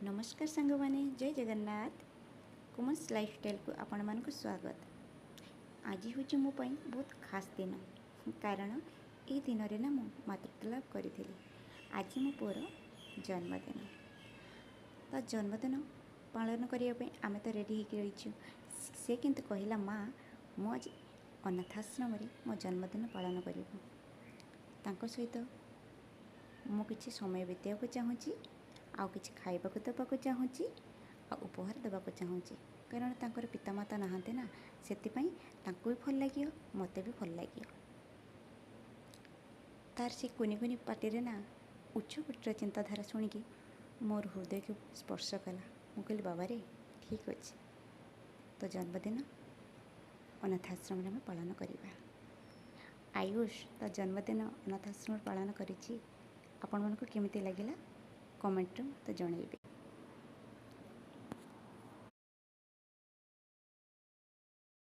ନମସ୍କାର ସାଙ୍ଗମାନେ, ଜୟ ଜଗନ୍ନାଥ। କୁମନ୍ସ ଲାଇଫଷ୍ଟାଇଲକୁ ଆପଣମାନଙ୍କୁ ସ୍ୱାଗତ। ଆଜି ହେଉଛି ମୋ ପାଇଁ ବହୁତ ଖାସ୍ ଦିନ, କାରଣ ଏଇ ଦିନରେ ନା ମୁଁ ମାତୃତ୍ୱ ଲାଭ କରିଥିଲି। ଆଜି ମୋ ପୁଅର ଜନ୍ମଦିନ। ତା ଜନ୍ମଦିନ ପାଳନ କରିବା ପାଇଁ ଆମେ ତ ରେଡ଼ି ହେଇକି ରହିଛୁ। ସେ କିନ୍ତୁ କହିଲା, ମା, ମୁଁ ଆଜି ଅନାଥାଶ୍ରମରେ ମୋ ଜନ୍ମଦିନ ପାଳନ କରିବୁ। ତାଙ୍କ ସହିତ ମୁଁ କିଛି ସମୟ ବିତେଇବାକୁ ଚାହୁଁଛି, ଆଉ କିଛି ଖାଇବାକୁ ଦେବାକୁ ଚାହୁଁଛି, ଆଉ ଉପହାର ଦେବାକୁ ଚାହୁଁଛି, କାରଣ ତାଙ୍କର ପିତାମାତା ନାହାନ୍ତି ନା। ସେଥିପାଇଁ ତାଙ୍କୁ ବି ଭଲ ଲାଗିବ, ମୋତେ ବି ଭଲ ଲାଗିବ। ତାର ସେ କୁନି କୁନି ପାଟିରେ ନା ଉଚ୍ଚକୋଟୀର ଚିନ୍ତାଧାରା ଶୁଣିକି ମୋର ହୃଦୟକୁ ସ୍ପର୍ଶ କଲା। ମୁଁ କହିଲି, ବାବାରେ, ଠିକ୍ ଅଛି, ତୋ ଜନ୍ମଦିନ ଅନାଥାଶ୍ରମରେ ଆମେ ପାଳନ କରିବା। ଆୟୁଷ ତା ଜନ୍ମଦିନ ଅନାଥାଶ୍ରମରେ ପାଳନ କରିଛି। ଆପଣମାନଙ୍କୁ କେମିତି ଲାଗିଲା, କମେଣ୍ଟରେ ମୋତେ ଜଣାଇବେ।